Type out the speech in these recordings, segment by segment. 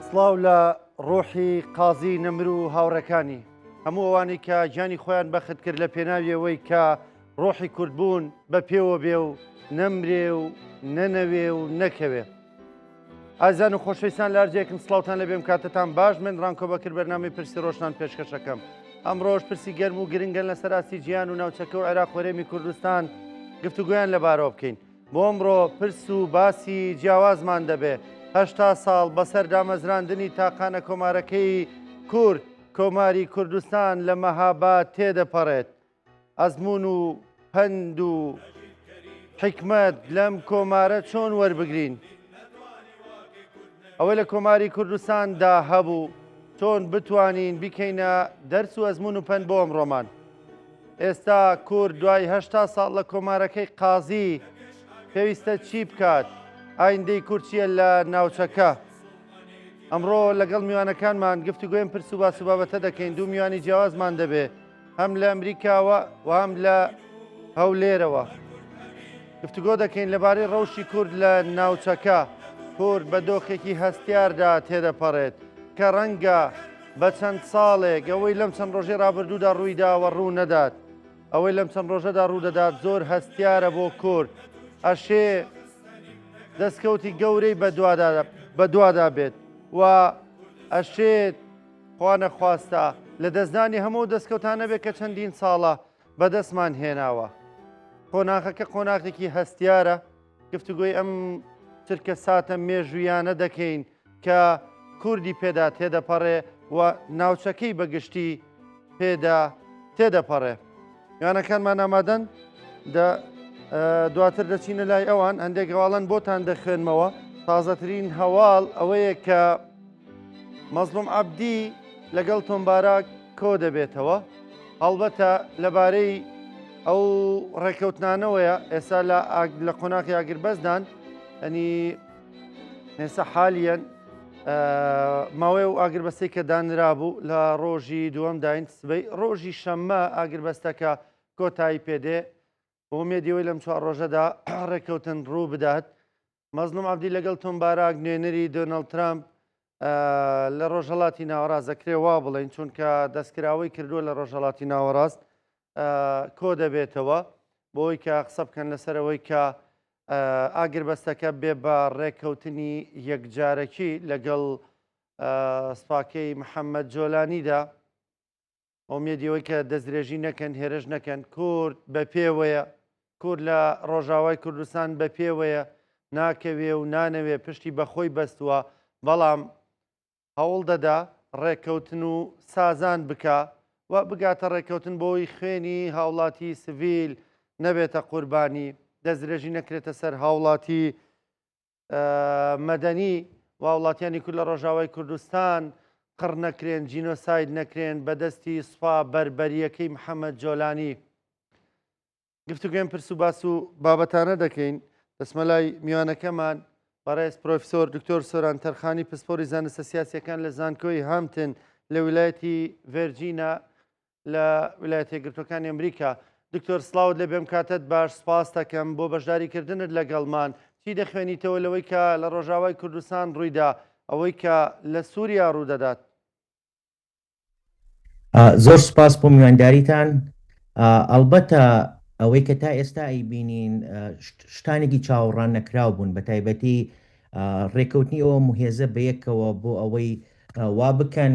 سڵاو لە ڕۆحی قازی نەمر و هاوڕێکانی، هەموو ئەوانەی کە گیانی خۆیان بەخت کرد لە پێناوی ئەوەی کە ڕۆحی کوردبوون بە پێوە بێ و نەمرێ و نەنەوێ و نەکەوێ. ئازیزان و خۆشەویستان لە هەرجێکم سڵاوتان لەبێم کاتتان باش من ڕانکۆ بەکر بەرنامەی پرسی ڕۆژتان پێشکەشەکەم ئەمڕۆژ پرسی گەرم و گرنگن لەسەر ئاستی جیهان و ناوچەکە و عێراق و هەرێمی کوردستان گفتوگۆیان لەبارەوە بکەین بۆ ئەمڕۆ پرس و باسی جیاوازمان دەبێ 80 ساڵ بەسەر دامەزراندنی تاقانە کۆمارەکەی کورد کۆماری کوردستان لە مەهاباد تێدەپەڕێت ئەزموون و پەند و حیکمەت لەم کۆمارە چۆن وەربگرین؟ ئەوەی لە کۆماری کوردستاندا هەبوو چۆن بتوانین بیکەینە دەرس و ئەزموون و پەند بۆ ئەمڕۆمان؟ ئێستا کورد دوای 80 ساڵ لە کۆمارەکەی قازی پێویستە چی بکات؟ ئایندەی کورد چییە لە ناوچەکە؟ ئەمڕۆ لەگەڵ میوانەکانمان گفتوگۆیم پرس و باس و بابەتە دەکەین دوو میوانی جیاوازمان دەبێ هەم لە ئەمریکاوە و هەم لە هەولێرەوە گفتوگۆ دەکەین لەبارەی ڕەوشی کورد لە ناوچەکە کورد بە دۆخێکی هەستیاردا تێدەپەڕێت کە ڕەنگە بە چەند ساڵێک ئەوەی لەم چەند ڕۆژەی ڕابردوودا ڕوویداوە ڕوو نەدات ئەوەی لەم چەند ڕۆژەدا ڕوودەدات زۆر هەستیارە بۆ کورد ئەشێ دەستکەوتی گەورەی بەدوادا بێت و ئەشێت خوا نەخواستە لەدەستدانی هەموو ئەو دەستکەوتانە بێت کە چەندین ساڵە بەدەستمان هێناوە. قۆناغەکە قۆناغێکی هەستیارە، گفتوگۆی ئەم چرکە ساتە مێژوویانە دەکەین کە کوردی پێدا تێدەپەڕێ و ناوچەکەی بەگشتی پێدا تێدەپەڕێ. میوانەکانمان ئامادەن دە دواتر دەچینە لای ئەوان هەندێک هەواڵەن بۆتان دەخوێنمەوە تازەترین هەواڵ ئەوەیە کە مەزڵوم عەبدی لەگەڵ تۆم باراک کۆ دەبێتەوە هەڵبەتە لەبارەی ئەو ڕێککەوتنانەوەیە ئێستا لە لە قۆناغی ئاگربەستدان ئەنی ئێستا حالیەن ماوەی و ئاگربەستی کە دانرابوو لە ڕۆژی دووەم داین سبەی ڕۆژی شەممە ئاگربەستەکە کۆتایی پێدێ ئومێدی ئەوەی لەم چوار ڕۆژەدا ڕێککەوتن ڕوو بدات مەزڵوم عەبدی لەگەڵ تۆم باراک نوێنەری دۆناڵد ترامپ لە ڕۆژهەڵاتی ناوەڕاست دەکرێ وا بڵێین چونکە دەستکراوەی کردووە لە ڕۆژهەڵاتی ناوەڕاست کۆ دەبێتەوە بۆی کە قسە بکەن لەسەر ئەوەی کە ئاگربەستەکە بێ بە ڕێککەوتنی یەکجارەکی لەگەڵ سپاکەی محەممەد جۆلانیدا ئومێدی ئەوەی کە دەستدرێژی نەکەن، هێرش نەکەن، کورد بە پێوەیە، کورد لە ڕۆژاوای کوردستان بە پێوەیە، ناکەوێ و نانەوێ، پشتی بە خۆی بەستووە، بەڵام هەوڵ دەدا ڕێککەوتن و سازان بکا و بگاتە ڕێککەوتن بۆی خوێنی هاوڵاتی سڤیل نەبێتە قوربانی، دەستدرێژی نەکرێتە سەر هاوڵاتی مەدەنی و هاوڵاتیانی کورد لە ڕۆژاوای کوردستان قڕ نەکرێن، جینۆساید نەکرێن بە دەستی سوپا بەربەرییەکەی محەمەد جۆلانی. گفتوگۆی پرس و باس و بابەتانە دەکەین. دەچمە لای میوانەکەمان بەڕێز پرۆفیسۆر دکتۆر سۆران تەرخانی پسپۆری زانستە سیاسیەکان لە زانکۆی هامتن لە ویلایەتی ڤێرجینا لە ویلایەتە یەکگرتووەکانی ئەمریکا. دکتۆر سڵاوت لێ بێم کاتت باش سپاست دەکەم بۆ بەشداریکردنت لەگەڵمان. چی دەخوێنیتەوە لەوەی کە لە ڕۆژاوای کوردستان ڕوویدا، ئەوەی کە لە سووریا ڕوودەدات؟ زۆر سپاس بۆ میوانداریتان. ئەڵبەتە ئەوەی کە تا ئێستا ئەیبینین شتانێکی چاوەڕان نەکراو بوون، بە تایبەتی ڕێکەوتنی ئەو هەموو هێزە بەیەکەوە بۆ ئەوەی وا بکەن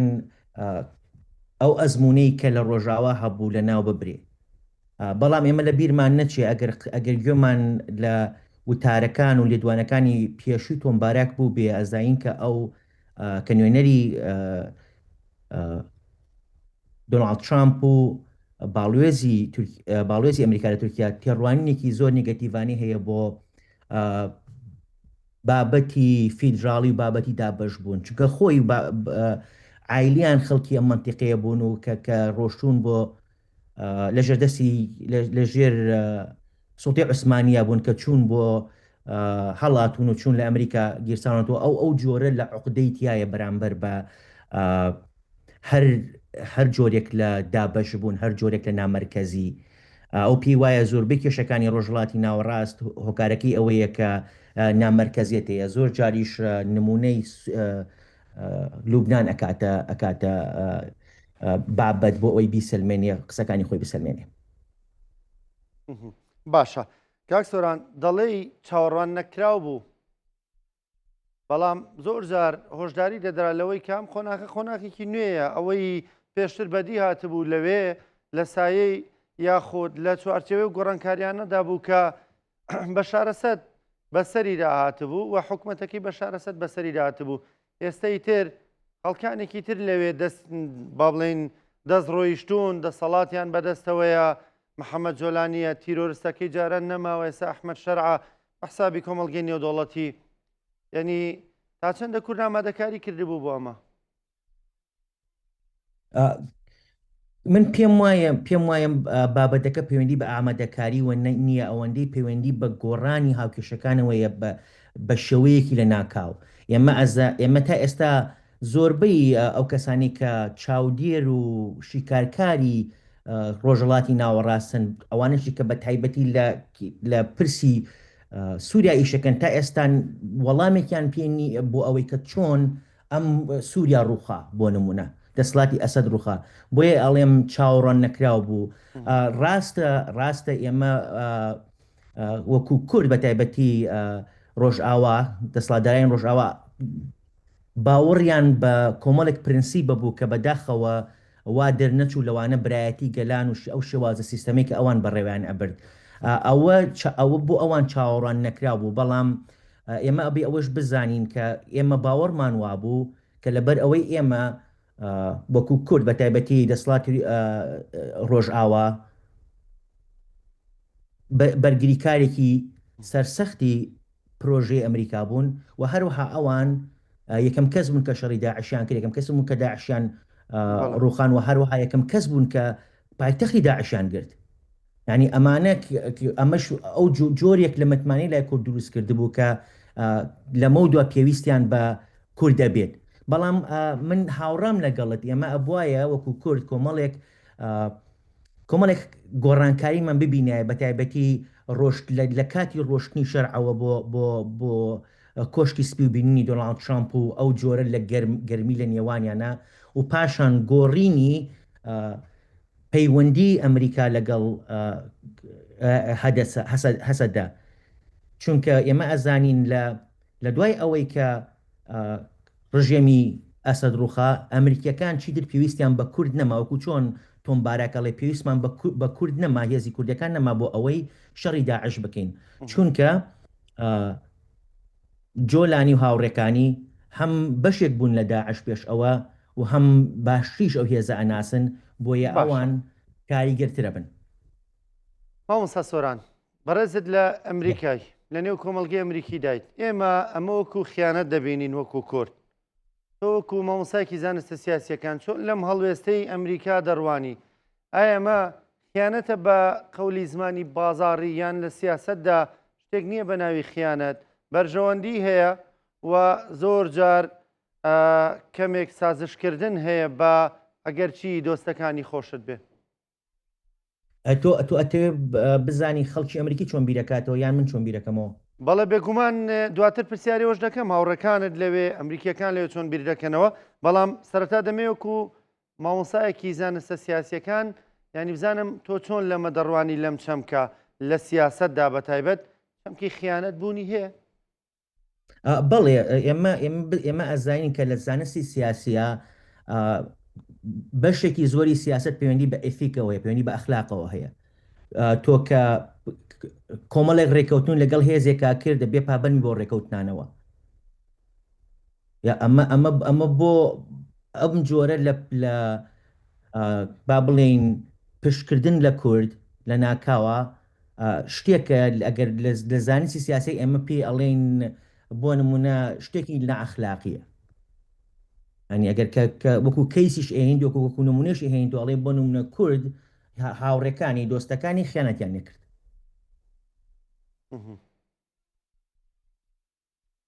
ئەو ئەزموونەی کە لە ڕۆژاوا هەبوو لە ناو ببرێ. بەڵام ئێمە لە بیرمان نەچێ ئەگەر ئەگەر گوێمان لە وتارەکان و لێدوانەکانی پێشووی تۆم باراک بوو بێ ئەزانین کە ئەو کە نوێنەری دۆناڵد ترامپ و باڵوێزی باڵوێزی ئەمریکا لە تورکیا تێڕوانینێکی زۆر نگەتیڤانی هەیە بۆ بابەتی فیدراڵی و بابەتی دابەشبوون چونکە خۆی عایلیان خەڵکی ئەم مەنتیقەیە بوون و کە کە ڕۆشتوون بۆ لەژێر دەستی لەژێر سوڵتەی عوسمانیا بوون کە چوون بۆ هەڵاتون و چوون لە ئەمریکا گیرسانەوە ئەو ئەو جۆرە لە عقدەی تایە بەرامبەر بە هەر هەر جۆرێک لە دابەش بوون هەر جۆرێک لە نامەرکەزی ئەو پێی وایە زۆربەی کێشەکانی ڕۆژهەڵاتی ناوەڕاست هۆکارەکەی ئەوەیە کە نامەرکەزیەت هەیە، زۆر جاریش نموونەی. لوبناان ئەکاتە ئەکاتە بابەت بۆ ئەوەی بیسەلمێنێ قسەکانی خۆی بسەلمێنێ. باشە کاک سۆران دەڵێی چاوەڕوان نەکراو بوو بەڵام زۆر جار هۆشداری دەدرا لەوەی کە ئەم قۆناخە قۆناخێکی نوێیە، ئەوەی پێشتر بەدی هاتبوو لەوێ لە سایەی یاخود لە چوارچێوەی و گۆڕانکاریانەدا بوو کە بەشار ئەسەد بەسەریدا هاتبوو و حکومەتەکەی بەشار ئەسەد بەسەریدا هاتبوو. ئێستا ئیتر خەڵکانێکی تر لەوێ دەست با بڵێین دەست ڕۆیشتوون، دەسەڵاتیان بەدەستەوەیە، محەممەد جۆلانییە تیرۆرستەکەی جاران نەماوە، ئێستا ئەحمەد شەرعە بە حسابی کۆمەڵگەی نێودەوڵەتی یعنی تا چەندە کورد ئامادەکاری کردبوو بۆ ئەمە؟ من پێم وایە پێم وایە بابەتەکە پەیوەندی بە ئامادەکاری و نییە ئەوەندەی پەیوەندی بە گۆڕانی هاوکێشەکانەوەیە بە شێوەیەکی لە ناکاو ئێمە ئەزە ئێمە تا ئێستا زۆربەی ئەو کەسانی کە چاودێر و شیکارکاری ڕۆژهەڵاتی ناوەڕاستن، ئەوانەشی کە بە تایبەتی لە لە پرسی سووریا ئیشەکەن تا ئێستا وەڵامێکیان پێ نییە بۆ ئەوەی کە چۆن ئەم سووریا ڕووخا بۆ نمونە دەسەڵاتی ئەسەد ڕووخا بۆیە ئەڵێم چاوەڕوان نەکراو بوو ڕاستە ڕاستە ئێمە وەکو کورد بە تایبەتی ڕۆژئاوا دەسەڵاتدارانی ڕۆژئاوا باوەڕیان بە کۆمەڵێک پرنسیپ بوو کە بەداخەوە وا دەرنەچوو لەوانە برایەتی گەلان و ئەو شێوازە سیستەمەی کە ئەوان بەڕێوەیان ئەبرد ئەوە ئەوە بۆ ئەوان چاوەڕوان نەکراو بوو بەڵام ئێمە ئەبێ ئەوەش بزانین کە ئێمە باوەڕمان وابوو کە لەبەر ئەوەی ئێمە وەکو کورد بە تایبەتی دەسەڵاتی ڕۆژئاوا بەرگریکارێکی سەرسەختی پرۆژەی ئەمریکا بوون و هەروەها ئەوان یەکەم کەس بوون کە شەڕی داعشیان کرد، یەکەم کەس بوون کە داعشیان ڕووخان و هەروەها یەکەم کەس بوون کە پایتەختی داعشیان گرت. یعنی ئەمانە ئەمەش ئەو جۆرێک لە متمانەی لای کورد دروست کردبوو کە لەمەو دوا پێویستیان بە کورد دەبێت. بەڵام من هاوڕام لەگەڵت ئێمە ئەبوایە وەکو کورد کۆمەڵێک کۆمەڵێک گۆڕانکاریمان ببینایە بەتایبەتی ڕۆشت لە کاتی ڕۆشتنی شەرعەوە بۆ بۆ بۆ کۆشکی سپی و بینینی دۆناڵد ترامپ و ئەو جۆرە لە گەرم گەرمی لە نێوانیانە و پاشان گۆڕینی پەیوەندی ئەمریکا لەگەڵ هەدەسە هەسەدە چونکە ئێمە ئەزانین لە لە دوای ئەوەی کە ڕژێمی ئەسەد ڕووخا، ئەمریکییەکان چیتر پێویستیان بە کورد نەما، وەکو چۆن تۆم باراک ئەڵێ پێویستمان بە کورد نەما، هێزی کوردەکان نەما بۆ ئەوەی شەڕی داعش بکەین، چونکە جۆلانی و هاوڕێکانی هەم بەشێک بوون لە داعش پێش ئەوە و هەم باشتریش ئەو هێزە ئەناسن، بۆیە ئەوان کاریگەرترە بن. مامۆستا سۆران، بەڕێزت لە ئەمریکای، لە نێو کۆمەڵگەی ئەمریکیدایت، ئێمە ئەمە وەکو خیانەت دەبینین وەکو کورد. تۆ وەکو مامۆستایەکی زانستە سیاسییەکان چۆن لەم هەڵوێستەی ئەمریکا دەڕوانی؟ ئایا ئەمە خیانەتە بە قەولی زمانی بازاڕی یان لە سیاسەتدا شتێک نییە بە ناوی خیانەت، بەرژەوەندی هەیە و زۆر جار کەمێک سازشکردن هەیە بە ئەگەرچی دۆستەکانی خۆشت بێ؟ ئەتۆ ئەتۆ ئەتەوێ بزانی خەڵکی ئەمریکی چۆن بیرەکاتەوە یان من چۆن بیرەکەمەوە؟ بەڵێ بێگومان دواتر پرسیاری ئەوەش دەکەم هاوڕێکانت لەوێ ئەمریکیەکان لەوێ چۆن بیر دەکەنەوە بەڵام سەرەتا دەمەوێ وەکو مامۆسایەکی زانستە سیاسیەکان یانی بزانم تۆ چۆن لەمە دەڕوانی لەم چەمکە لە سیاسەتدا بەتایبەت چەمکی خیانەت بوونی هەیە؟ بەڵێ ئێمە ئێمە ئەزانین کە لە زانستی سیاسیە بەشێکی زۆری سیاست پەیوەندی بە ئەتیکەوە هەیە پەیوەندی بە ئەخلاقەوە هەیە تۆ کە کۆمەڵێک ڕێکەوتون لەگەڵ هێزێکا کرد دەبێ پابەندی بۆ ڕێکەوتنانەوە یا ئەمە ئەمە ئەمە بۆ ئەم جۆرە لە لە با بڵێین پشتکردن لە کورد لە ناکاوە شتێکە ئەگەر لە زانستی سیاسی ئێمە پێی ئەڵێین بۆ نمونە شتێکی نائەخلاقیە ئەنی ئەگەر کە وەکو کەیسیش ئێین وەکو وەکو نمونەش ئێین تۆ ئەڵێ بۆ نمونە کورد هاوڕێکانی دۆستەکانی خیانەتیان نەکرد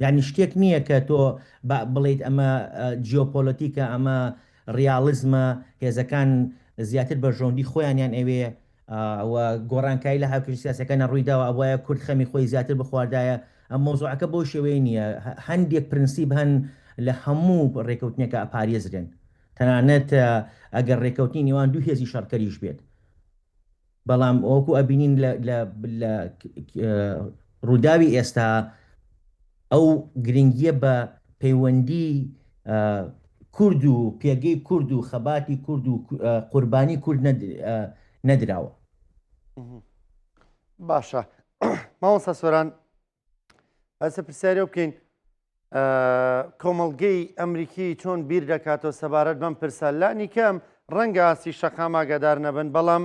یانی شتێک نییە کە تۆ بڵێیت ئەمە جیۆپۆلەتیکە، ئەمە ڕیاڵیزمە، هێزەکان زیاتر بەرژەوەندی خۆیانیان ئەوێ و گۆڕانکاری لە هاوکێشە سیاسیەکانە ڕوویداوە، ئەبوایە کورد خەمی خۆی زیاتر بخواردایە، ئەم مەوزوعەکە بەو شێوەیە نییە، هەندێک پرنسیپ هەن. لە هەموو ڕێکەوتنێکا ئەپارێزرێن تەنانەت ئەگەر ڕێکەوتنی نێوان دوو هێزی شەڕکەریش بێت. بەڵام وەکو ئەبینین لە لە لە ڕووداوی ئێستا ئەو گرنگیە بە پەیوەندی کورد و پێگەی کورد و خەباتی کورد و قوربانی کورد نەدراوە. باشە مامۆستا سۆران ئەسە پرسیارەوە بکەین کۆمەڵگەی ئەمریکی چۆن بیر دەکاتەوە سەبارەت بەم پرسە لانی کەم ڕەنگە ئاستی شەقام ئاگادار نەبن بەڵام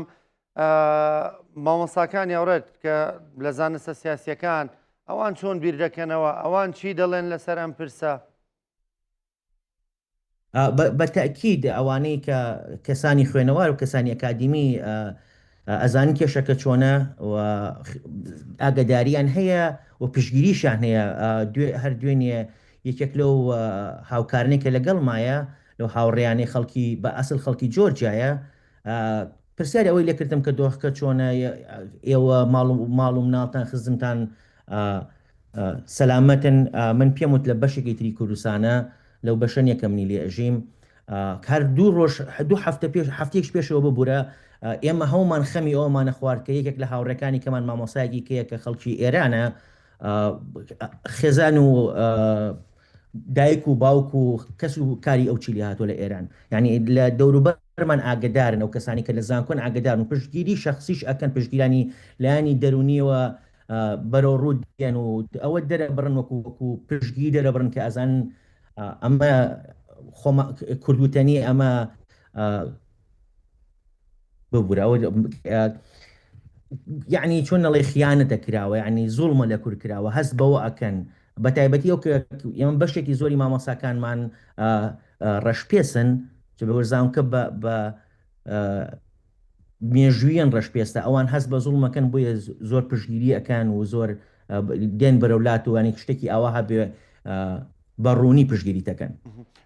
مامۆساکانی ئەوڕێت کە لە زانستە سیاسیەکان ئەوان چۆن بیر دەکەنەوە ئەوان چی دەڵێن لەسەر ئەم پرسە؟ بە تەئکید ئەوانەی کە کەسانی خوێنەوار و کەسانی ئەکادیمی ئەزانن کێشەکە چۆنە و ئاگەداریان هەیە و پشتگیریشیان هەیە هەر دوێنێ یەکێک لەو هاوکارنەی کە لەگەڵمایە لەو هاوڕێیانەی خەڵکی بە ئەسڵ خەڵکی جۆرجیایە پرسیاری ئەوەی لێکردم کە دۆخەکە چۆنە ئێوە ماڵ و ماڵ و مناڵتان خزمتان سەلامەتن من پێم وت لە بەشێکی تری کوردستانە لەو بەشە نیە کە منی لێ ئەژیم هەر دوو ڕۆژ دوو هەفتە پێش هەفتەیەکش پێشەوە ببورە ئێمە هەموومان خەمی ئەومانە خوارد کە یەکێک لە هاوڕێکانی کەمان مامۆسایەکی کەیە کە خەڵکی ئێرانە خێزان و دایک و باوک و کەس و کاری ئەو چی لێ هاتووە لە ئێران یعنی لە دەوروبەرمان ئاگدارن ئەو کەسانی کە لە زانکۆن ئاگدارن و پشتگیری شخصیش ئەکەن پشتگیرانی لایەنی دەرونیەوە بەرەو ڕوو دێن و ئەوە دەرەبڕن وەکو وەکو پشتگیری دەرەبڕن کە ئەزانن ئەمە خۆمە کوردوتەنی ئەمە ببورە ئەوە یعنی چۆن نەڵێ خیانەتە کراوە یعنی زوڵمە لە کورد کراوە هەست بەوە ئەکەن بە تایبەتی ئەو کە ئێمە بەشێکی زۆری مامۆساکانمان ڕەشپێسن چ بە زانکە بە بە مێژوویەن ڕەشپێستە ئەوان هەست بە زوڵمەکەن بۆیە زۆر پشتگیری ئەکەن و زۆر دێن بەرەو لات و ینی شتێکی ئاوا هەبێ بە ڕوونی پشتگیری دەکەن.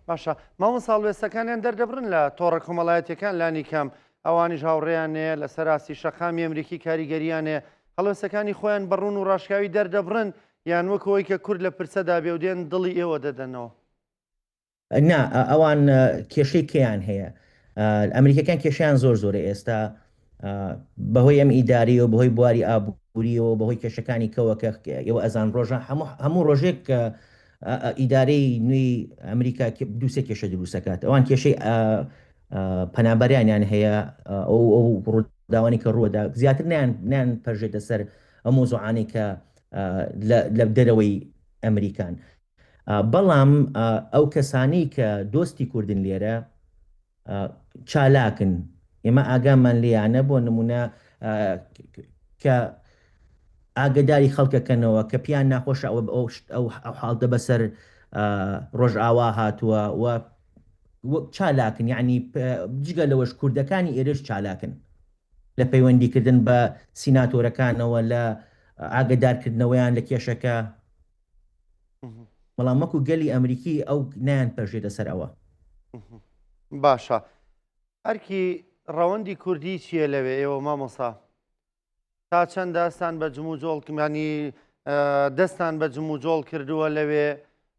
باشە مامۆستا هەڵوێستەکانیان دەردەبڕن لە تۆڕە کۆمەڵایەتیەکان لانی کەم ئەوانیش هاوڕێیان هەیە لەسەر ئاستی شەقامی ئەمریکی کاریگەریان هەیە هەڵوێستەکانی خۆیان بە ڕوون و ڕاشکاوی دەردەبڕن یان وەک ئەوەی کە کورد لە پرسەدا بێ و دێن دڵی ئێوە دەدەنەوە؟ نا ئەوان کێشەی کێیان هەیە ئەمریکەکان کێشیان زۆر زۆرە ئێستا بەهۆی ئەم ئیداری و بەهۆی بواری ئابووریەوە بەهۆی کێشەکانی کەوە کە ئێوە ئەزان ڕۆژە هەموو ڕۆژێک کە ئیدارەی نوێی ئەمریکا دووسێ کێشە دروستەکات ئەوان کێشەی پەنابەرانیان هەیە ئەو ئەو ڕووداوانی کە ڕووەدا زیاتر نیان نیان پەرژێتە سەر ئەو مۆزوعانەی کە لە دەرەوەی ئەمریکان بەڵام ئەو کەسانەی کە دۆستی کوردن لێرە چالاکن ئێمە ئاگامان لێیانە بۆ نمونە کە ئاگداری خەڵکەکەنەوە کە پیان ناخۆشە ئەوە ئەو حاڵتە بەسەر ڕۆژئاوا هاتووە و چالاکن یعنی جگە لەوەش کوردەکانی ئێرەش چالاکن لە پەیوەندیکردن بە سیناتۆرەکانەوە لە ئاگدارکردنەوەیان لە کێشەکە بەڵام وەکو گەلی ئەمریکی ئەو نایان پەرژێتە سەر ئەوە. باشە ئەرکی ڕەوەندی کوردی چییە لەوێ ئێوە مامۆسا تا چەند داستان بە جموجۆڵ ینی دەستان بە جموجۆڵ کردووە لەوێ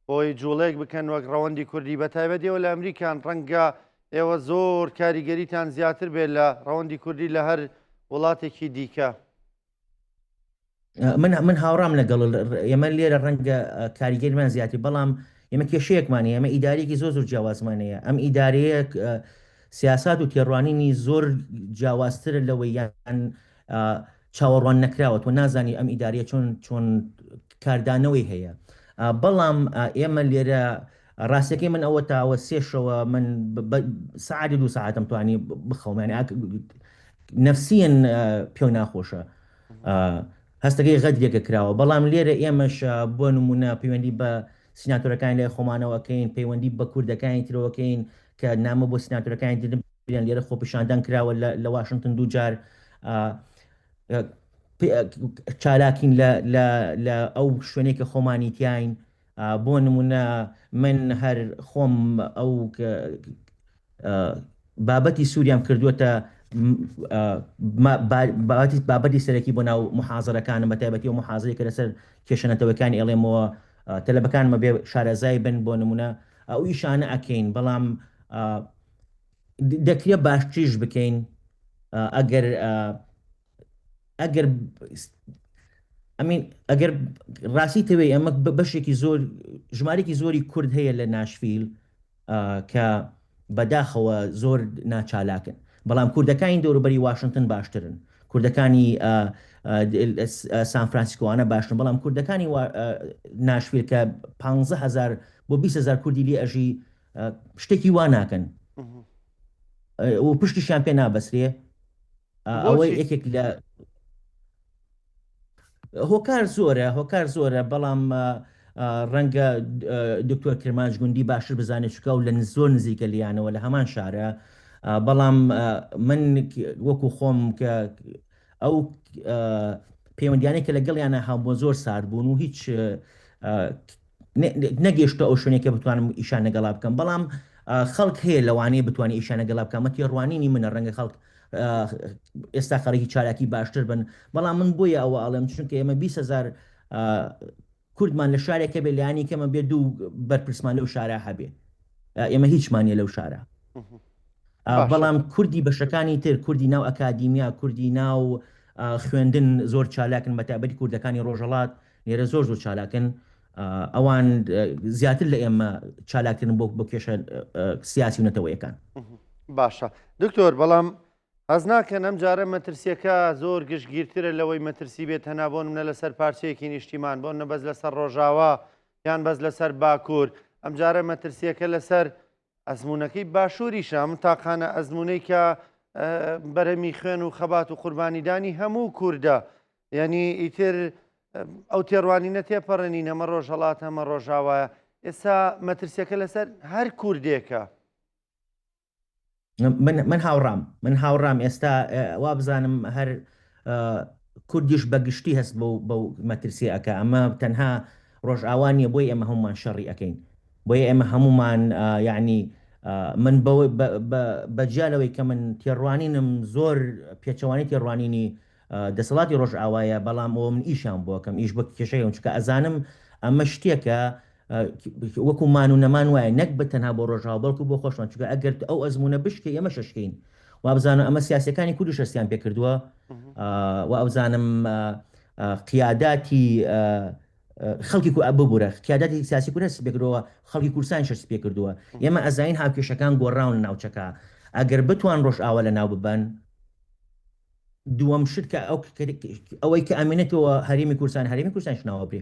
بۆی جوڵێک بکەن وەک ڕەوەندی کوردی بە تایبەت ئێوە لە ئەمریکان ڕەنگە ئێوە زۆر کاریگەریتان زیاتر بێت لە ڕەوەندی کوردی لە هەر وڵاتێکی دیکە. من من هاوڕام لەگەڵ ئێمە لێرە ڕەنگە کاریگەریمان زیاتر بەڵام ئێمە کێشەیەکمان هەیە ئێمە ئیدارێکی زۆر زۆر جیاوازمان هەیە ئەم ئیدارەیە سیاسات و تێڕوانینی زۆر جیاوازترە لەوەی یان چاوەڕوان نەکراوە تۆ نازانی ئەم ئیداریە چۆن چۆن کاردانەوەی هەیە بەڵام ئێمە لێرە ڕاستەکەی من ئەوە تاوە سێشەوە من سەعاتی دوو سەعاتم توانی بخەوم یانی نەفسیەن پێو ناخۆشە هەستەکەی غەدرێکە کراوە بەڵام لێرە ئێمەش بۆ نمونە پەیوەندی بە سیناتۆرەکانی لای خۆمانەوەکەین پەیوەندی بە کوردەکانی ترەوەکەین کە نامە بۆ سیناتۆرەکانی تر بیان لێرە خۆپیشاندان کراوە لە واشنتن دوو جار چالاکین لە ئەو شوێنێک کە خۆمانی تیاین بۆ نمونە من هەر خۆم ئەو بابەتی سووریام کردووەتە بابەتی سەرەکی بۆ ناو محازەرەکانم بە تایبەتی و محازەی کە لەسەر کێشە نەتەوەکانی ئەڵێمەوە تەلەبەکانمە بێ شارەزای بن بۆ نمونە. ئەو ئیشانە ئەکەین بەڵام دەکرێت باشتریش بکەین ئەگەر ئەگەر ئەمین ئەگەر ڕاستی تەوێ ئەمە بەشێکی زۆر ژمارێکی زۆری کورد هەیە لە ناشفیل کە بەداخەوە زۆر ناچالاکن بەڵام کوردەکانی دەوروبەری واشنتن باشترن کوردەکانی سان فرانسیسکۆوانە باشترن بەڵام کوردەکانی ناشفیل کە 15000 بۆ 20000 کوردی لێ ئەژی شتێکی وا ناکەن و پشتیشیان پێ نابەسرێ ئەوەی یەکێک لە هۆکار زۆرە هۆکار زۆرە بەڵام ڕەنگە دکتۆر کرمانج گوندی باشتر بزانێت چکە و لە زۆر نزیکە لیانەوە لە هەمان شارە بەڵام من وەکو خۆم کە ئەو پەیوەندیانەی کە لەگەڵیانە هەبووە زۆر سارد بوون و هیچ نەگەیشتە ئەو شوێنێک کە بتوانم ئیشان لەگەڵا بکەم بەڵام خەڵک هەیە لەوانەیە بتوانێت ئیشان لەگەڵا بکەم ئەمە تێڕوانینی منە ڕەنگە خەڵک ئێستا خەڵکی چالاکی باشتر بن بەڵام من بۆیە ئەوە ئەڵێم چونکە ئێمە 20هزار کوردمان لە شارێکە بێ لایانی کەمە بێ دوو بەرپرسمان لەو شارە هەبێ ئێمە هیچمان نیە لەو شارە بەڵام کوردی بەشەکانی تر کوردی ناو ئەکادیمیا کوردی ناو خوێندن زۆر چالاکن بەتابەتی کوردەکانی ڕۆژەڵات لێرە زۆر زۆر چالاکن ئەوان زیاتر لە ئێمە چالاکترن بۆ بۆ کێشە سیاسی و نەتەوەیەکان. باشە دکتۆر بەڵام هەز ناکەن ئەم جارە مەترسیەکە زۆر گشتگیرترە لەوەی مەترسی بێت تەنها بۆ نمونە لەسەر پارچەیەکی نیشتیمان بۆ نمونە بەس لەسەر ڕۆژاوا یان بەس لەسەر باکوور ئەم جارە مەترسیەکە لەسەر ئەزموونەکەی باشووریشە، ئەم تاقانە ئەزموونەی کە بەرهەمی خوێن و خەبات و قوربانیدانی هەموو کوردە، یعنی ئیتر ئەو تێڕوانینە تێپەڕێنین ئەمە ڕۆژهەڵات ئەمە ڕۆژاوایە، ئێستا مەترسیەکە لەسەر هەر کوردێکە. من من هاوڕام من هاوڕام ئێستا وابزانم هەر کوردیش بە گشتی هەست بەو بەو مەترسی ئەکا ئەمە تەنها ڕۆژئاوا نییە بۆی ئێمە هەمومان شەڕی ئەەکەین بۆیە ئێمە هەمومان یعنی من بە جیا لەوەی کە من تێڕوانینم زۆر پێچەوانی تێڕوانینی دەسەڵاتی ڕۆژئاوایە بەڵام ئەوە من ئیشیان بۆکەم ئیش بە کێشەیە چکە ئەزانم ئەمە شتێکە وەکو مان و نەمان وایە نەک بە تەنها بۆ ڕۆژئاوا بەڵکو بۆ خۆشمان چونکە ئەگەر ئەو ئەزموونە بشکێ ئێمەش ئەشکێین وابزانم ئەمە سیاسیەکانی کوردیش هەستیان پێ کردووە وابزانم قیاداتی خەڵکی کو ببورە قیاداتی سیاسی کورد هەستی پێ کردووە خەڵکی کوردستانیش هەستی پێ کردووە ئێمە ئەزانین هاوکێشەکان گۆڕاون لە ناوچەکە ئەگەر بتوان ڕۆژئاوا لەناو ببەن دووەم شت کە ئەو ئەوەی کە ئەمێنێتەوە هەرێمی کوردستان هەرێمی کوردستانیش ناوە برێ.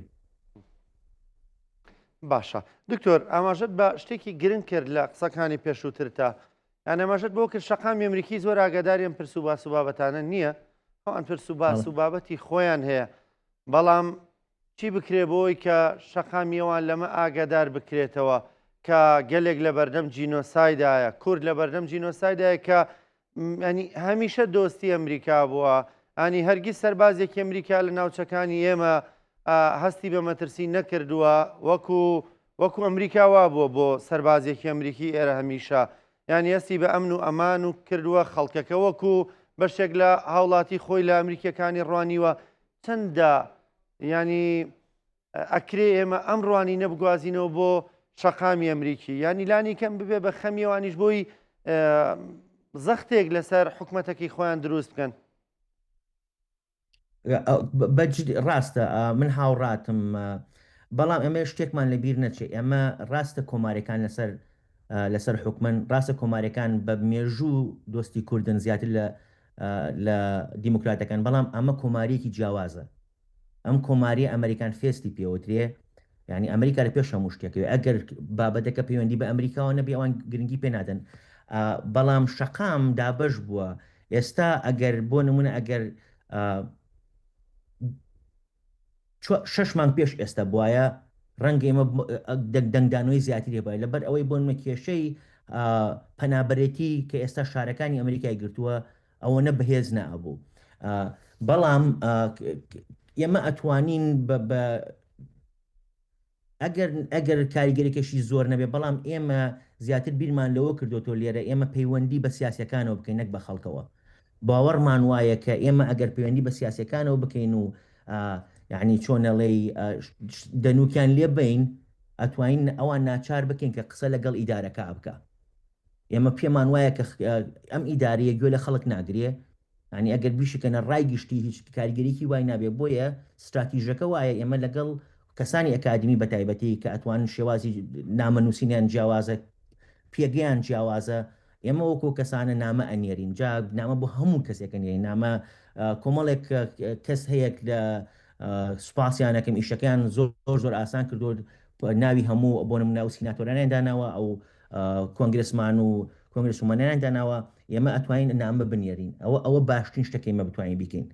باشە دکتۆر ئاماژەت بە شتێکی گرنگ کرد لە قسەکانی پێشووترتا یان ئاماژەت بۆ کرد شەقامی ئەمریکی زۆر ئاگاداری ئەم پرس و باس و بابەتانە نییە ئەوان پرس و باس و بابەتی خۆیان هەیە بەڵام چی بکرێ بۆی کە شەقامی ئەوان لەمە ئاگادار بکرێتەوە کە گەلێک لە بەردەم جینۆسایدایە کورد لە بەردەم جینۆسایدایە کە ینی هەمیشە دۆستی ئەمریکا بووە ئانی هەرگیز سەربازێکی ئەمریکا لە ناوچەکانی ئێمە هەستی بە مەترسی نەکردووە وەکو وەکو ئەمریکا وا بووە بۆ سەربازێکی ئەمریکی ئێرە هەمیشە یانی هەستی بە ئەمن و ئەمان و کردووە خەڵکەکە وەکو بەشێک لە هاوڵاتی خۆی لە ئەمریکیەکانی ڕوانیوە چەندە ینی ئەکرێ ئێمە ئەم ڕوانینە بگوازینەوە بۆ شەقامی ئەمریکی یانی لانی کەم ببێ بە خەمی ئەوانیش بۆی زەختێک لەسەر حکومەتەکەی خۆیان دروست بکەن. ڕاستە من هاوڕاتم بەڵام ئێمە شتێکمان لە بیر نەچێ ئێمە ڕاستە کۆمارەکان لەسەر لەسەر حکومن ڕاستە کۆمارەکان بە مێژوو دۆستی کوردن زیاتر لە لە دیموکراتەکان بەڵام ئەمە کۆماریەکی جیاوازە ئەم کۆماریە American first ی پێوترێ یعنی ئەمریکا لە پێش هەموو شتێکەوە ئەگەر بابەتەکە پەیوەندی بە ئەمریکاوە نەبێ ئەوان گرنگی پێ نادەن بەڵام شەقام دابەش بووە ئێستا ئەگەر بۆ نمونە ئەگەر شەش مانگ پێش ئێستا بواە ڕەنگە ئێمە دەنگدانەوەی زیاتری هەبایە لەبەر ئەوەی بۆ نمونە کێشەی پەنابەرێتی کە ئێستا شارەکانی ئەمریکای گرتووە ئەوەنە بەهێز نەئەبوو بەڵام ئێمە ئەتوانین بە ئەگەر ئەگەر کاریگەریەکەشی زۆر نەبێ بەڵام ئێمە زیاتر بیرمان لەوە کردوەوە لێرە ئێمە پەیوەندی بە سیاسەکانەوە بکەین نەک بە خەڵکەوە باوەڕمان وایە کە ئێمە ئەگەر پەیوەندی بە سیاسەکانەوە بکەین و یعنی چۆنەڵێی دەنوکیان لێ بین. ئەتوانین ئەوان ناچار بکەین کە قسە لەگەڵ ئیدارەکە بکە. ئێمە پێمان وایە کە ئەم ئیدارەیە گوێ لە خەڵک ناگرێ، یانی ئەگەر بیشکەنە ڕای گشتی هیچ کاریگەریی وای نابێ، بۆیە ستراتیژەکە وایە ئێمە لەگەڵ کەسانی ئەکادیمی بەتایبەتی کە ئەتوانن شێوازی نامە نووسینیان جیاوازە، پێگەیان جیاوازە، ئێمە وەکو کەسانە نامە ئەنێرین، جا نامە بۆ هەموو کەسێک ئەنێرین، نامە کۆمەڵێک کەس هەیە لە سوپاسیان ئەکەم ئیشەکەیان زۆر زۆر ئاسان کردووە، ناوی هەموو بۆ نمونە ئەو سیناتۆرانیان داناوە، ئەو کۆنگرسمان و کۆنگرسومەنیان داناوە، ئێمە ئەتوانین نامە بنێرین، ئەوە ئەوە باشترین شتە کە ئێمە بتوانین بیکەین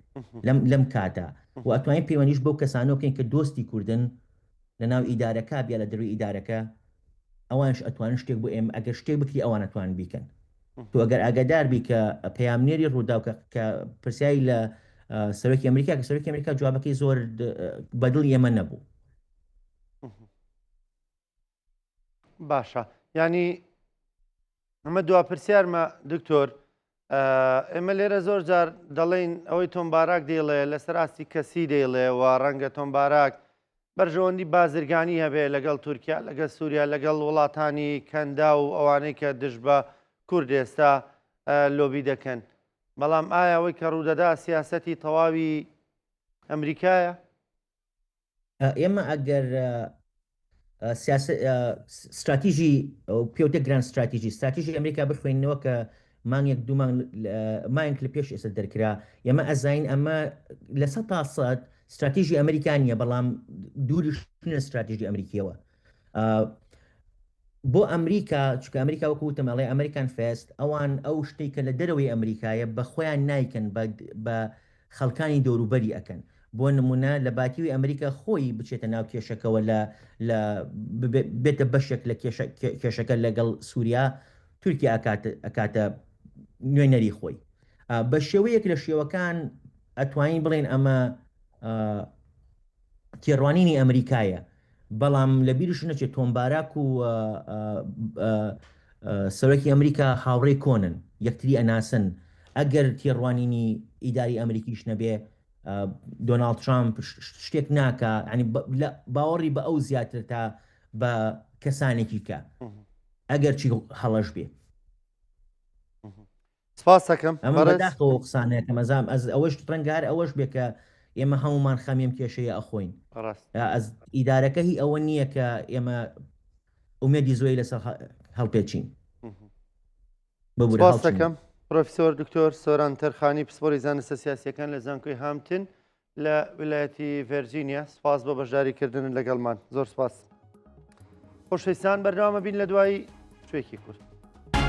لەم لەم کاتە و ئەتوانین پەیوەندیش بەو کەسانەوە بکەین کە دۆستی کوردن لە ناو ئیدارەکە بیا لە دەروی ئیدارەکە، ئەوانش ئەتوانن شتێک بۆ ئێمە ئەگەر شتێک بکری ئەوان ئەتوانن بیکەن. تۆ ئەگەر ئاگادار بی کە پەیامنێری ڕووداو کە کە پرسیاری لە سەرۆکی ئەمریکا کە سەرۆکی ئەمریکا جوابەکەی زۆر بەدڵی ئێمە نەبوو. باشە ینی ئەمە دوا پرسیارمە دکتۆر ئێمە لێرە زۆر جار دەڵێین ئەوەی تۆم باراک دەیڵێ لەسەر ئاستی کەسی دەیڵێ و ڕەنگە تۆم باراک بەرژەوەندی بازرگانی هەبێ لەگەڵ تورکیا لەگەڵ سووریا لەگەڵ وڵاتانی کەندا و ئەوانەی کە دژ بە کورد ئێستا لۆبی دەکەن بەڵام ئایا ئەوەی کە ڕوودەدا سیاسەتی تەواوی ئەمریکایە؟ ئێمە ئەگەر ستراتیژی پێوتە grand strategy ستراتیژی ئەمریکا بخوێنەوە کە مانگێک دوو مانگ مانگ لە پێش ئێستا دەرکرا ئێمە ئەزانین ئەمە 100% ستراتیژی ئەمریکا نییە بەڵام دووریش لە ستراتیژی ئەمریکیەوە بۆ ئەمریکا چونکە ئەمریکا وەکو وتم ئەڵێ American first ئەوان ئەو شتەی کە لە دەرەوەی ئەمریکایە بە خۆیان نایکەن بە بە خەڵکانی دەوروبەری ئەکەن بۆ نمونە لە باتیوی ئەمریکا خۆی بچێتە ناو کێشەکەوە لە لە بێتە بەشێک لە کێشە کێشەکە لەگەڵ سووریا تورکیا ئەکات ئەکاتە نوێنەری خۆی بە شێوەیەک لە شێوەکان ئەتوانین بڵێن ئەمە تێڕوانینی ئەمریکایە بەڵام لە بیرش نەچێت تۆم باراک و سەرۆکی ئەمریکا هاوڕێی کۆنن، یەکتری ئەناسن، ئەگەر تێڕوانینی ئیداری ئەمریکیش نەبێ دۆناڵد ترامپ شتێک ناکا، یانی باوەڕی بە ئەو زیاتر تا بە کەسانێکی کە ئەگەرچی هەڵەش بێ. سپاس دەکەم ئەمە بەداخەوە قسانەکەم ئەزام ئەز ئەوەش ڕەنگە هەر ئەوەش بێ کە ئێمە هەمومان خەمیم کێشەیە ئەخۆین ڕاست ئەز ئیدارەکە هی ئەوە نییە کە ئێمە ئومێدی زۆی لەسەر هەڵپێچین ببورە سپاس دەکەم پرۆفیسۆر دکتۆر سۆران تەرخانی پسپۆری زانستە سیاسیەکان لە زانکۆی هامتن لە ویلایەتی ڤێرجینیا سپاس بۆ بەشداریکردن لەگەڵمان زۆر سپاس خۆشەویستان بەردەوامە بین لە دوای شوێکی کورت.